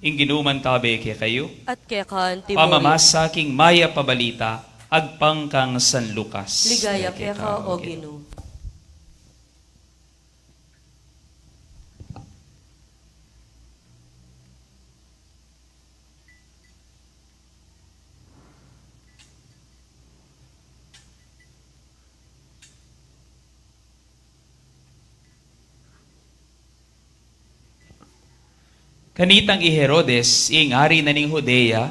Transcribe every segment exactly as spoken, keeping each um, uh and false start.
Ing Ginu mantabe kekayu. At keka antimurin. Pamamasa king mayap a balita agpang kang San Lucas. Ligaya keka, O Ginu. Kanitang i Herodes, ing ari na ning Judea,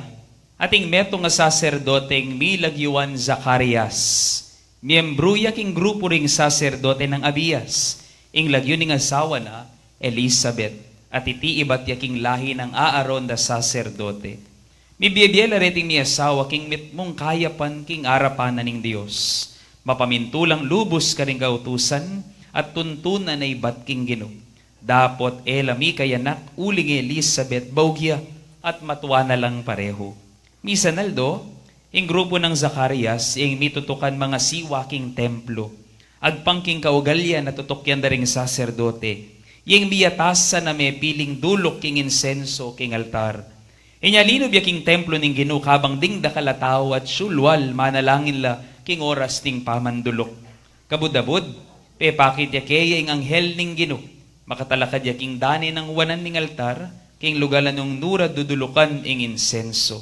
ating metung a saserdoteng milagyuan Zacarias. Miyembru ya king grupu ring saserdote nang Abias, ing lagyu ning asawa na, Elisabet, at iti ibat ya king lahi nang Aaron da saserdote. Mibie-bie la reting miasawa king mitmung kayapan king arapan na ning Dios. Mapamintulang lubus karing kautusan, at tuntunan na ibat king Ginu. Dapot e la mikayanak uling i Elisabet baug ya, at matua na lang parehu. Misan aldo, ing grupu nang Zacarias, ing mitutukan mangasiwa king templo. Agpang king kaugal ya na tutukyan da ring saserdote, ing miyatasan a mepiling duluk king insenso king altar. Inya linub ya king templo ning Ginu kabang ding dakal a tau at sulwal manalangin la king oras ning pamanduluk. Kabud-abud, pepakit ya keya ing anghel ning Ginu. Makatalakad ya king dane nang wanan ning altar, king lugal a nung nura dudulukan ing insenso.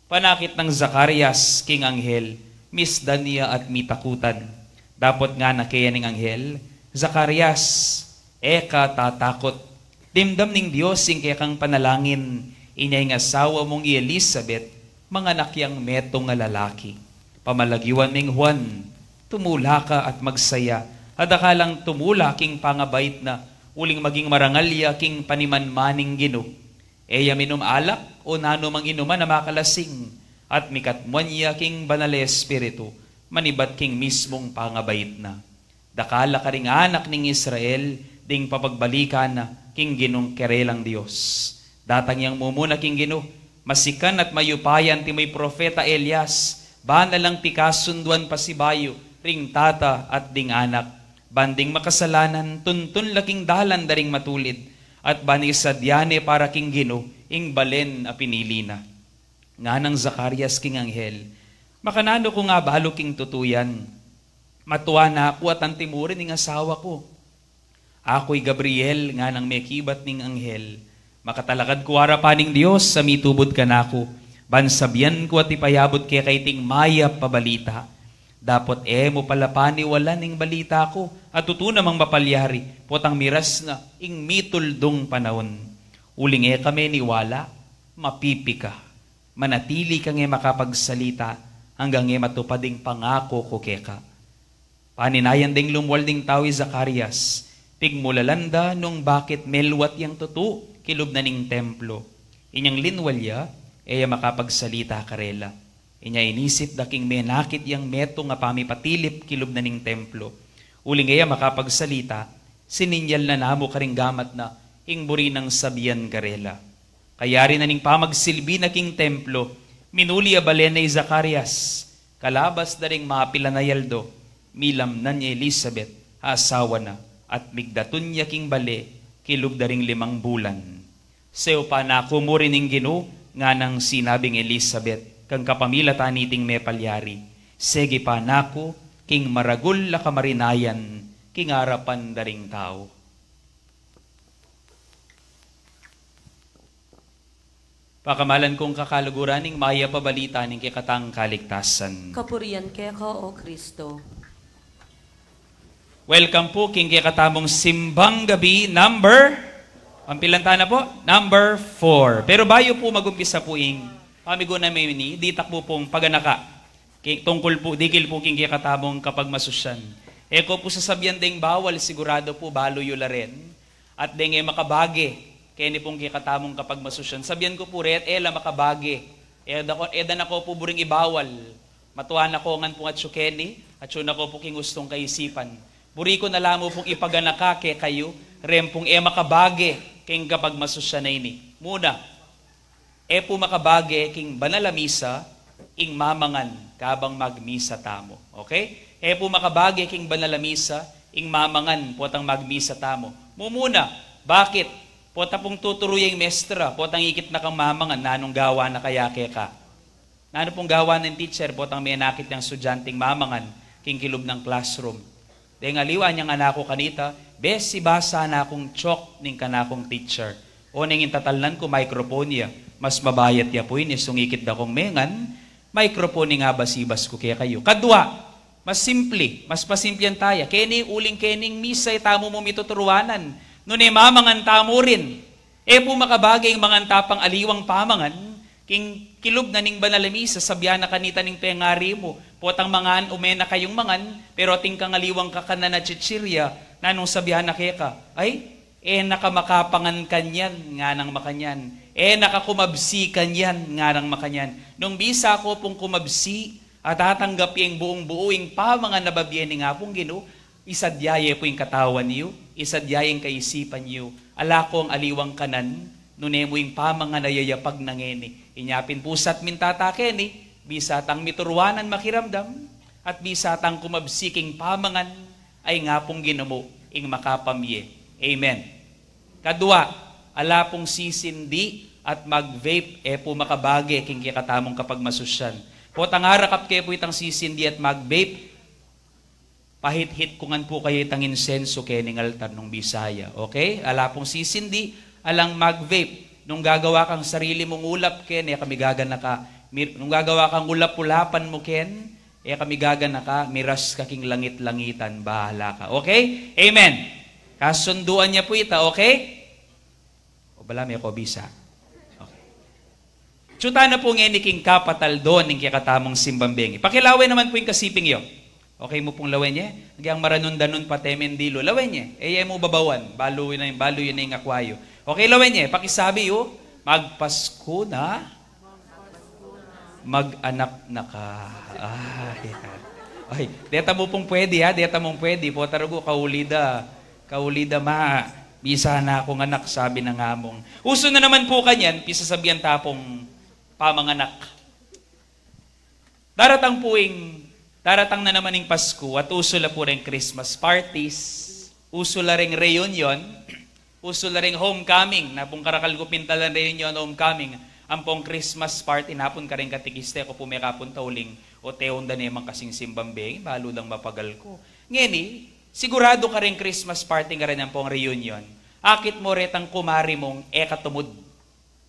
Panakit nang Zacarias king anghel, misdan ya at mitakutan. Dapot ngana keya ning anghel, Zacarias, e ka tatakut. Dimdam ning Dios ing kekang panalangin, inya ing asawa mung i Elisabet, manganak yang metung a lalaki. Pamalagyuan meng Juan, tumula ka at magsaya, at dakal lang tumula king pangabait na, uling maging marangal ya king panimanmaning Ginu. E ya minum alak o nanu mang inuman a makalasing, at mikatmuan ya king Banal a Espiritu, manibat king mismung pangabait na. Dakal a karing anak ning Israel, ding papagbalikan na king Ginung karelang Dios. Datang yang mumuna king Ginu, masikan at mayupaya anti may propeta Elias, bana lang pikasunduan pasibayu, ring tata at ding anak. Ban ding makasalanan, tuntun la king dalan da ring matulid, at ban isadia ne para king Ginu, ing balen a pinili na. Nganang Zacarias king anghel, makananu kung abalu king tutu yan? Matua na ku at antimurin ing asawa ku. Aku i Gabriel, nganang mekibat ning anghel. Makatalakad ku arapan ning Dios a mitubud kanaku, ban sabian ku at ipayabut keka iting mayap a balita. Dapot e mu pala paniwalan ing balita ku, at tutu namang mapalyari, potang miras na ing mituldung panaun. Uling e ka meniwala, mapipi ka. Manatili kang e makapagsalita, anggang e matupad ing pangaku ku keka. Paninayan deng lumwal ding tau i Zacarias, pigmulalan da nung bakit melwat yang tutu kilub na ning templo. Inyang linwal ya, e ya makapagsalita karela. Inya inisip da king menakit yang metung a pamipatilip kilub na ning templo. Uling e ya makapagsalita, sininyal na namu karing gamat na ing buri nang sabian karela. Kayari na ning pamagsilbi na king templo, minuli a balen na i Zacarias. Kalabas da ring mapilan a aldo, milamnan ya i Elisabet, asawa na, at migdatun ya king bale, kilub da ring limang bulan. Seupan na ku mu rin ing Ginu, nganang sinabing Elisabet, kang kapamilatan niting mepalyari, segipan na ku king maragul a kamarinayan king arapan da ring tau. Pakamalan kung kakaluguran ing mayap a balita ning kekatang kaligtasan. Kapurian keka, O Kristo. Welcome po king kekatamung simbang gabi number, pampilan tana po, number four. Pero bayu po magumpisa po ing pamigunam ini, ditak po pung paganaka. Ki-, tungkul po, dikil po king kekatamung kapagmasusyan. E ko po sasabian deng bawal, sigurado po balu yu la rin. At deng e makabage keni pung kekatamung kapagmasusyan. Sabian ku po rin, e la makabage. E da ko, e da na ko po buring ibawal. Matua na ko ngan pung atsu keni, atsu na ko po king ustung kaisipan. Buri ku na la mu pung ipaganaka kekayu, ren pung e makabage king kapagmasusyan a ini. Muna, e po makabage king banal a misa ing mamangan kabang magmisa tamu. Okay? E po makabage king banal a misa ing mamangan potang magmisa tamu. Mumuna, bakit? Pota pung tuturu ya ing mestra, potang ikit na kang mamangan, nanung gawa na kaya keka? Nanu pung gawa ning teacher, potang menakit yang estudyanteng mamangan king kilub nang classroom? Deng aliwa, anyang anak ku kanita, bes ibasa na kung chalk ning kanakung teacher. O neng ing tatalnan ku, microphone ya. Mas mabayat ya pu ini sungikit da kung mengan, microphone ing abasibas ku kekayu. Kadwa, mas simple, mas pasimple yan taya. Keni, uling keni ing misa, e tamu mu mituturuanan. Nune mamangan tamu rin. E pu makabage ing mangan ta pang aliwang pamangan, king kilub na ning banal a misa, sabian na kanita ning pengari mu, potang mangan, ume na kayung mangan, pero atin kang aliwang kakanan a chichirya, nanung sabian na keka? Ay, e na ka makapangan kanyan, nganang makanyan. E na ka kumabsi kanyan, nganang makanyan. Nung bisa ko pung kumabsi, at tatanggap ya ing buung-buu ing pamangan a babie ning Apung Ginu, isadya ye pu ing katawan yu, isadya ye ing kaisipan yu, ala kong aliwang kanan, nune mu ing pamangan a yayapag na ngeni. Inya pin pu sat mintata keni, bisa tang mituruanan makiramdam, at bisa tang kumabsi king pamangan, a ing Apung Ginu mu ing makapamie. Amen. Kadwa, ala pung sisindi at mag-vape, e pu makabage king kekatamung kapagmasusyan. Potang arakap ke pu itang sisindi at mag-vape, pahit-hit ku ngan pu kaya itang insenso kening altar nung bisa ya. Okay? Ala pung sisindi, alang mag-vape. Nung gagawa kang sarili mung ulap, ken, e ka migaganaka. Mir-, nung gagawa kang ulap-ulapan mu, ken, e ka migaganaka, miras ka king langit-langitan, bahala ka. Okay? Amen. Kasunduan ya pu ita, okay? O bala, me ko bisa. Okay. Atsu tana pu ngeni king kapat a aldo ning kekatamung simbang bengi. Pakilawen naman pu ing kasiping yu. Okay mu pung lawen ye? Agyang maranun-danun pa te, mendilu. Lawen ye. E ye mu babawan. Balu yu na ing, balu yu na ing akwa yu. Okay, lawen ye. Pakisabi yu, magpasku na, mag-anak na ka. Ay, ay. Deta mu pung pwede, ha? Deta mung pwede. Pota rugu, kauli da. Kauli da, ma, bisa na kung anak, sabi nang among. Usu na naman pu kanyan, pisasabian ta pung pamanganak. Daratang pu ing, daratang na naman ing Pasku at usu la pu ring Christmas parties, usu la ring reunion, usu la ring homecoming, napung karakal ku pintalan reunion, homecoming, ampong Christmas party, napun karing katekista ku pu mekapunta uling, o teon da ne mang kasing simbang bengi, balu dang mapagal ku. Ngeni, siguradu karing Christmas party karin ampong reunion, akit mu retang kumari mung e katumud.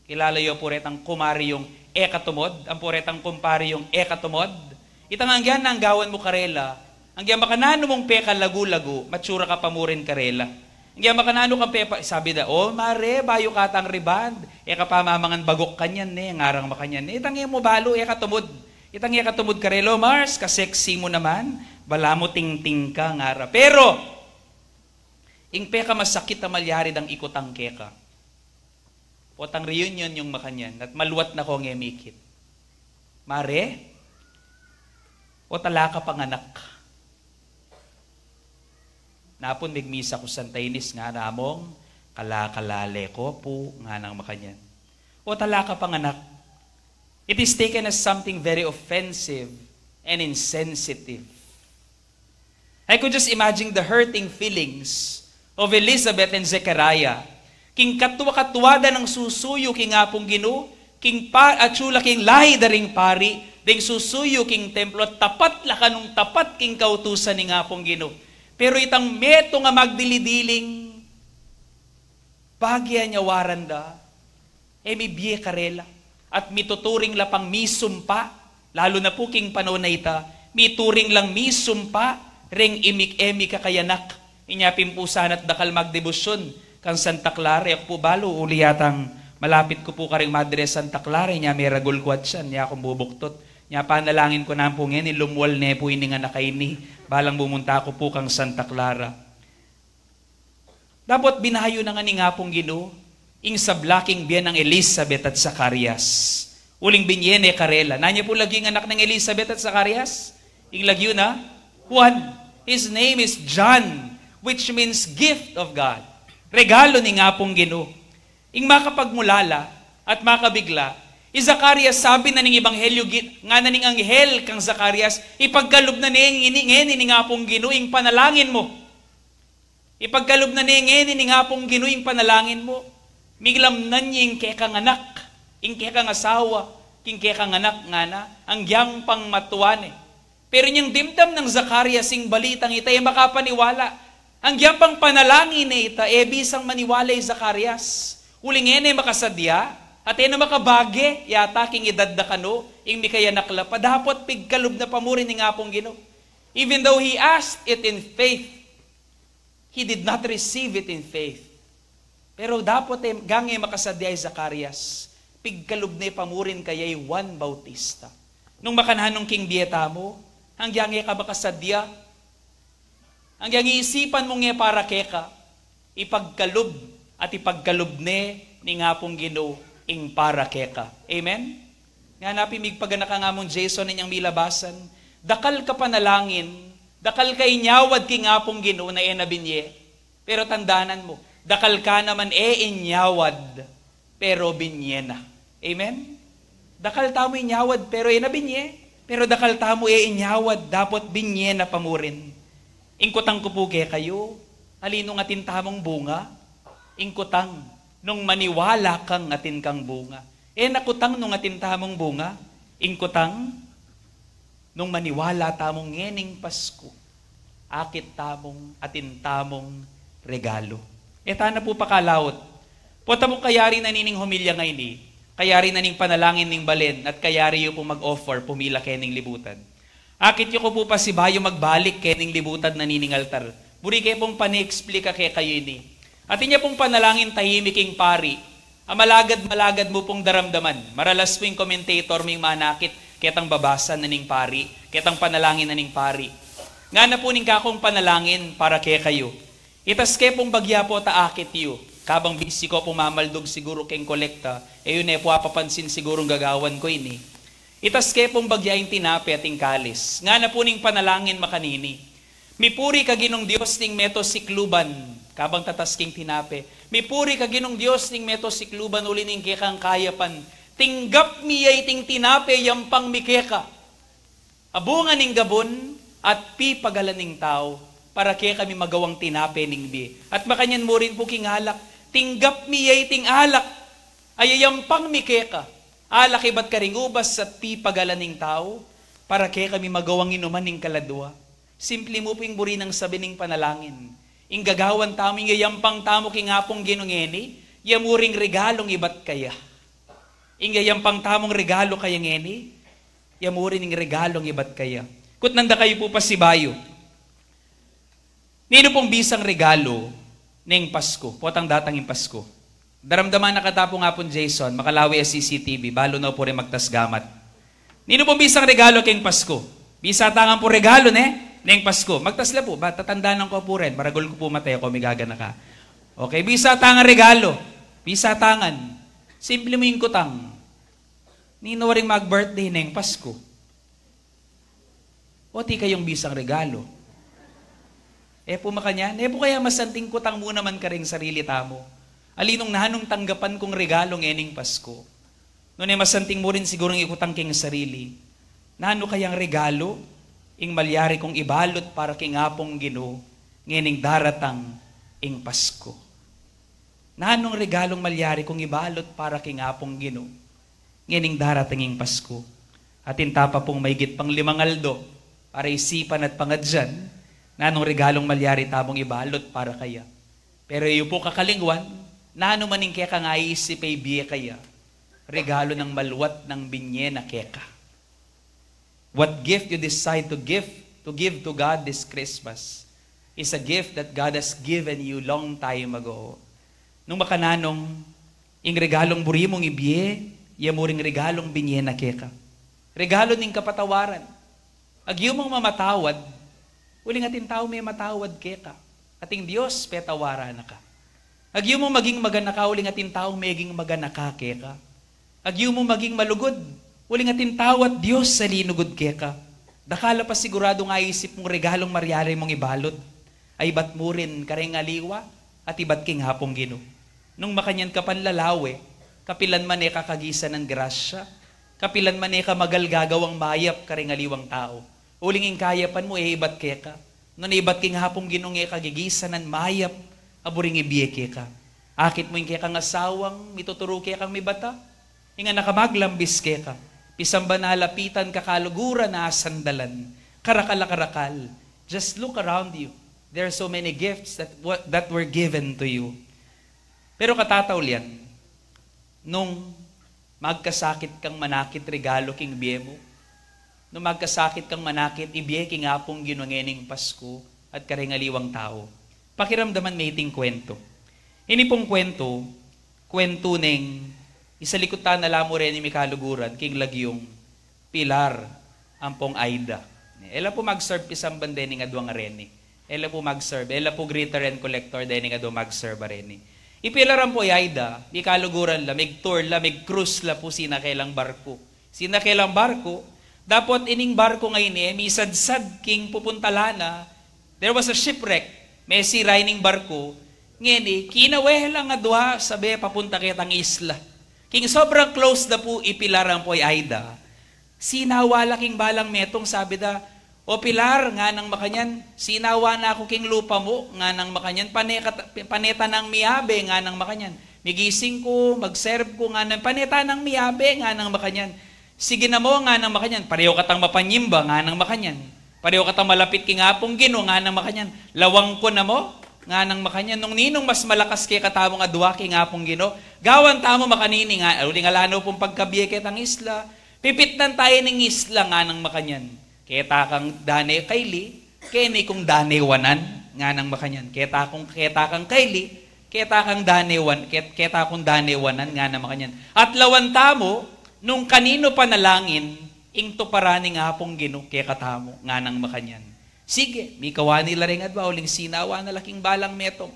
Kilala yu pu retang kumari yung e katumud, ampo retang kumpari yung e katumud. Itang anggian nang gawan mu karela, anggian makananu mung pekalagu-lagu, matsura ka pa mu rin karela. Anggian makananu kang pepa, sabi da, "O, mare, bayu ka tang rebond, e ka pa mamangan baguk kanyan ne, ngarang makanyan ne." Itang e mu balu, e katumud. Itang e katumud karela, "O, Mars, ka-sexy mu naman, balamu tingting ka," ngara. Pero, ing pekamasakit a malyari dang ikutang keka. Potang reunion yung makanyan, at maluat na kong e mikit. "Mare, o tala ka pang anak?" "Napun migmisa ku Santa Ines," ngana mung, "kalakalale ko pu," nganang makanyan. "O tala ka pang anak?" It is taken as something very offensive and insensitive. I could just imagine the hurting feelings of Elizabeth and Zechariah. King katwa-katwa da nang susuyu king Apung Ginu, king pa-, atsu la king lahi da ring pari, deng susuyu king templo, tapat la kanung tapat king kautusan ning Apung Ginu. Pero itang metung a magdili-diling bage a nyawaran da, e mibie karela, at mituturing la pang misumpa, lalu na pu king panaun a ita, mituring lang misumpa, reng imik e mikakayanak. Inya pin pu sana't dakal magdebosyun kang Santa Clara, e ku pu balu, uli yatang malapit ku pu karing Madre Santa Clara, inya meragul ku atyan, inya kung bubuktot. Inya panalangin ku naman pu ngeni, lumual ne pu ining anak a ini, balang bumunta ku pu kang Santa Clara. Dapot binayu na ngan ning Apung Ginu ing sabla king bie nang Elizabeth at Zacarias. Uling binie ne karela. Nanu ya pu lagyu ing anak nang Elizabeth at Zacarias? Ing lagyu na Juan. His name is John, which means gift of God. Regalo ning Apung Ginu. Ing makapagmulala at makabigla, i Zacarias, sabi na ning ebanghelyo, gi-, ngana ning anghel kang Zacarias, "Ipagkalub na ne ngeni, ngeni ning Apung Ginu ing panalangin mu." Ipagkalub na ne ngeni ning Apung Ginu ing panalangin mu. Milamnan ye ing kekang anak, ing kekang asawa, king kekang anak ngana, anggiyang pang matua ne. Pero inyang dimdam nang Zacarias ing balitang ita, e makapaniwala. Anggiyang pang panalangin ne ita, e bisang maniwala i Zacarias. Uling e ne makasadya, at e na makabage, yata king edad na kanu, ing mikayanak la pa, dapot pigkalub na pa murin ning Apung Ginu. Even though he asked it in faith, he did not receive it in faith. Pero dapot e, gang e makasadya i Zacarias, pigkalub ne pa murin kaya i Juan Bautista. Nung makananung king bie tamu, anggiyang e ka makasadya, anggiyang isipan mung e para keka, ipagkalub at ipagkalub ne ning Apung Ginu ing para keka. Amen? Ngana pin, migpaganaka ngamung Jason inyang milabasan, dakal ka panalangin, dakal ka inyawad king Apung Ginu na e na binye. Pero tandanan mu, dakal ka naman e inyawad, pero binye na. Amen? Dakal tamu inyawad, pero e na binye. Pero dakal tamu e inyawad, dapot binye na pa murin. Ing kutang ku pu kekayu, ali nung atin tamung bunga? Ing kutang, nung maniwala kang atin kang bunga. E na kutang nung atin tamung bunga, ing kutang, nung maniwala tamung ngening Pasku, akit tamung atin tamung regalu. E ta na pu pakalaut. Pota pung kayari na nining homilya ngeni, kayari na ning panalangin ning balen, at kayari yu pung mag-offer, pumila kening libutan. Akit yu ku pu pasibayu magbalik kening libutan na nining altar. Buri ke pung pane-explika kekayu ini. Atin ya pung panalangin tahimik ing pari. A malagad-malagad mu pung daramdaman. Maralas pu ing commentator ming manakit ketang babasa na ning pari, ketang panalangin na ning pari. Ngana pu ning kakung panalangin para kekayu. Itas ke pung bagya pota akit yu. Kabang bisi ko pung mamaldug siguru keng kolekta, e yu ne pu apapansin sigurung gagawan ku ini. Itas ke pung bagya ing tinape at ing kalis. Ngana pu ning panalangin makanini. Mipuri ka Ginung Dios ning meto sikluban, kabang tatas king tinape. Mipuri ka Ginung Dios ning meto sikluban, uli ning kekang kayapan. Tinggap mi ya iting tinape yampang mi keka. A bunga ning gabun at pipagalan ning tau, para kekami magawang tinape ning bie. At makanyan mu rin pu king alak, tinggap mi ya iting alak a yayampang mi keka, alak ibat karing ubas at pipagalan ning tau, para kekami magawang inuman ning kaladua. Simpli mu pu ing buri nang sabi ning panalangin. Ing gagawan tamu, ing yayampang tamu king Apung Ginu ngeni, ya mu ring regalung ibat kaya. Ing yayampang tamung regalu kaya ngeni, ya mu rin ing regalung ibat kaya. Kutnan da kayu pu pasibayu. Ninu pung bisang regalu neng Pasku, potang datang ing Pasku? Daramdaman na katapu nga pung Jason, makalawi a C C T V, balu na pu rin magtas gamat. Ninu pung bisang regalu keng Pasku? Bisa tangan pu regalu, ne? Neng Pasku. Magtas la pu, ba, tatandanan ku pu rin, maragul ku pu mate, aku migaganaka. Okay, bisa tangan regalu. Bisa tangan. Simple mu ing kutang. Ninu ring mag-birthday neng Pasku? O ti kayung bisang regalu? E pu makanyan, e pu kaya masanting kutang mu naman karing sarili tamu? Ali nung nanung tanggapan kung regalu ngening Pasku? Nune masanting mu rin sigurung ikutang king sarili, nanu kayang regalu ing malyari kung ibalut para king Apung Ginu ngening daratang ing Pasku? Nanung regalung malyari kung ibalut para king Apung Ginu ngening daratang ing Pasku? Atin ta pa pung maigit pang limang aldo para isipan at pangadyan, nanung regalung malyari tamung ibalut para kaya. Pero e yu pu kakalingwan, nanu man ing kekang aisip a ibie kaya, regalu nang maluat nang binye na keka. What gift you decide to give, to give to God this Christmas is a gift that God has given you long time ago. Nung makananung, ing regalung buri mung ibie, ya mu ring regalung binye na keka. Regalu ning kapatawaran. Agyu mung mamatawad, uling atin tau mematawad keka. Ating Dios, petawaran na ka. Agyu mung maging maganaka, uling atin tau meging maganaka keka. Agyu mung maging malugud, uling atin tau at Dios a linugud keka. Dakal a pa siguradung aisip mung regalung malyari mung ibalut a ibat mu rin kareng aliwa at ibat king Apung Ginu. Nung makanyan ka panlalawe, kapilan man e ka kagisanan grasya, kapilan man e ka magalgagawang mayap kareng aliwang tau. Uling ing kayapan mu e ibat keka, nune ibat king Apung Ginu e ka gigisanan mayap a buring ibie keka. Akit mu ing kekang asawang mituturu kekang mibata, ing anak a maglambis keka, pisamban a lapitan, kakaluguran a asandalan, karakal a karakal. Just look around you. There are so many gifts that, wa- that were given to you. Pero katataulian, nung magkasakit kang manakit regalu king bie mu, nung magkasakit kang manakit ibie king Apung Ginu ngening Pasku at kareng aliwang tau, pakiramdaman me iting kuwentu. Ini pung kuwentu, kuwentu neng isalikut tana la mu reni mi kaluguran king lagyung Pilar ampong Aida. E la pu mag-serve pisamban dening adwang a reni. E la pu mag-serve, e la pu greeter and collector dening adwang mag-serve a reni. I Pilar ampo i Aida, mi kaluguran la, mig-tour la, mig-cruise la pu sina kelang barku. Sina kelang barku, dapot ining barku ngeni, e misadsad king pupuntalan na, there was a shipwreck, mesira ining barku, ngeni, kinawe la ing adwa, sabe papunta ketang isla. King sobrang close da pu i Pilar ampo i Aida, sinawa la king balang metung, sabi da, "O Pilar," nganang makanyan, "sinawa na ku king lupa mu," nganang makanyan, "pane ka, pane tanang miyabe," nganang makanyan, "migising ku, mag-serve ku," nganang, "pane tanang miyabe," nganang makanyan, "Sige na mu," nganang makanyan, "pareho katang mapanyimba," nganang makanyan, "pareho katang malapit king Apung Ginu," nganang makanyan, "Lawang ku na mu," nganang makanyan, "nung ninung mas malakas kekatamung adwa king Apung Ginu, gawan tamu makanini." Nga, uling ala na pung pagkabie ketang isla, "Pipitnan taya ning isla," nganang makanyan, "keta kang dane kaili, keni kung dane wanan," nganang makanyan, "keta kung, keta kang kaili, keta kang dane wan-, ket-, keta kung dane wanan," nganang makanyan, "at lawan tamu nung kaninu panalangin ing tuparan ning Apung Ginu kekatamu," nganang makanyan. Sige, mikawani la reng adwa, uling sinawa na la king balang metung.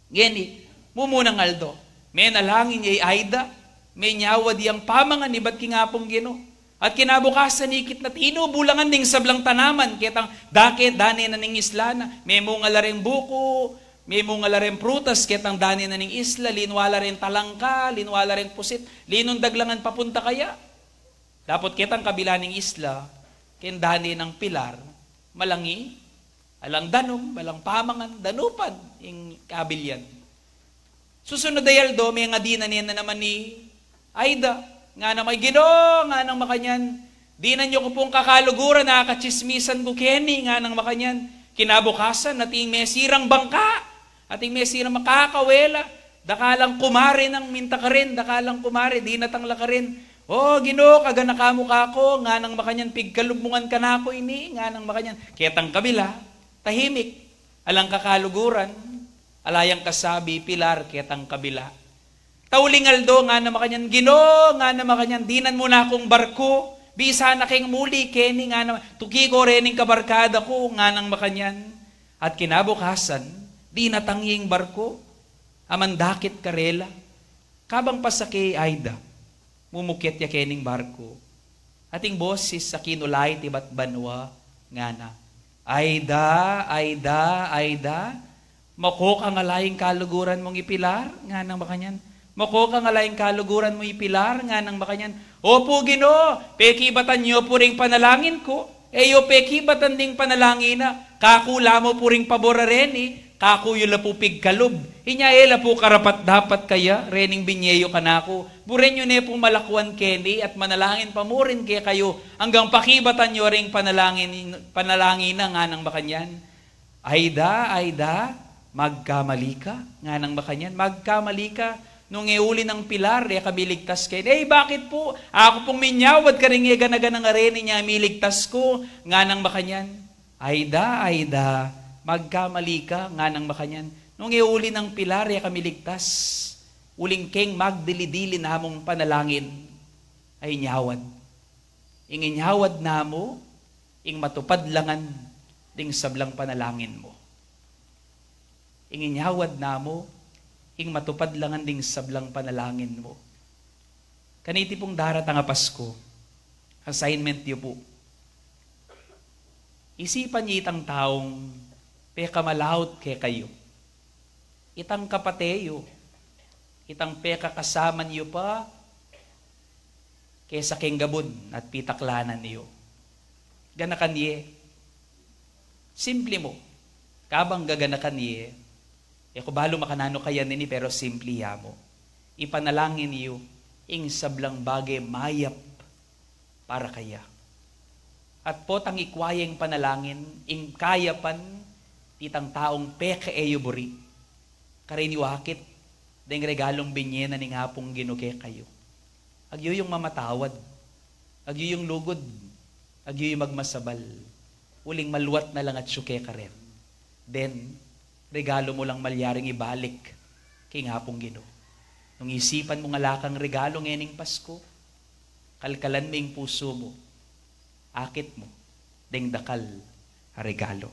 Ngeni, mumunang aldo, menalangin ya i Aida, menyawad yang pamangan ibat king Apung Ginu. At kinabukasan ikit na tinubu la ngan ding sablang tanaman, ketang dake, dane na ning isla na, memunga la reng buku, memunga la reng prutas, ketang dane na ning isla, linwa la reng talangka, linwa la reng pusit, linundag la ngan papunta kaya. Dapot ketang kabila ning isla, keng dane nang Pilar, malangi, alang danum, alang pamangan, danupan ing kabilian. Susunod a aldo, mengadinan ne na naman i Aida, nganang makanyan, "Ginu," nganang makanyan, "dinan yu ku pung kakaluguran, akatsismisan ku keni," nganang makanyan. Kinabukasan, atin mesirang bangka, atin mesirang makakawela, dakalang kumare nang minta karin, dakalang kumare, dinatang la karin. "O Ginu, kaganakan mu kaku," nganang makanyan, "pigkalub mu ngan kanaku ini," nganang makanyan. Ketang kabila, tahimik, alang kakaluguran, ala yang kasabi i Pilar ketang kabila. Tauling aldo, nganang makanyan, "Ginu," nganang makanyan, "dinan mu na kung barku, bisa na keng muli keni," nganang, "tuki ku rening kabarkada ku," nganang makanyan. At kinabukasan, dinatang ya ing barku, amandakit karela. Kabang pasake i Aida, mumukyat ya kening barku, atin bosis a kinulait ibat banua, ngana, "Aida, Aida, Aida, maku ka ngala ing kaluguran mung i Pilar?" nganang makanyan. "Maku ka ngala ing kaluguran mung i Pilar?" nganang makanyan. "Opu, Ginu, pekibatan yu pu ring panalangin ku." E yu pekibatan ding panalangin na, kaku la mu pu ring pabor a reni, kaku yu la pu pigkalub. Inya e la pu karapat-dapat kaya rening binye yu kanaku? Buren yu ne pung malakuan keni at manalangin pa mu rin kekayu, anggang pakibatan yu ring panalangin, panalangin na, nganang makanyan. "Aida, Aida, magkamali ka," nganang makanyan, "magkamali ka. Nung e uli nang Pilar, e ka miligtas keni." "E bakit pu? Aku pung minyawad karing e gana-ganang reni, inya miligtas ku," nganang makanyan. "Aida, Aida, magkamali ka," nganang makanyan. "Nung e uli nang Pilar, e ka miligtas. Uling keng magdili-dili namung panalangin a inyawad. Ing inyawad namu, ing matupad la ngan ding sablang panalangin mu. Ing inyawad namu, ing matupad la ngan ding sablang panalangin mu." Kaniti pung daratang a Pasku, assignment yu pu. Isipan yu itang taung pekamalaut kekayu, itang kapate yu, itang pekakasaman yu pa kesa keng gabun at pitaklanan yu. Ganakan ye. Simple mu. Kabang gaganakan ye, E ku balu makananu kayabe ini, pero simple ya mu. Ipanalangin yu ing sablang bage mayap para kaya. At potang ikwa ya ing panalangin, ing kayapan, itang taung peke e yu buri, karin yu akit deng regalung binie na ning Apung Ginu kekayu. Agyu yung mamatawad, agyu yung lugud, agyu yung magmasabal, uling maluat na lang atyu keka rin. Then, regalu mu lang malyaring ibalik king Apung Ginu. Nung isipan mung ala kang regalu ngening Pasku, kalkalan mu ing pusu mu, akit mu deng dakal a regalu.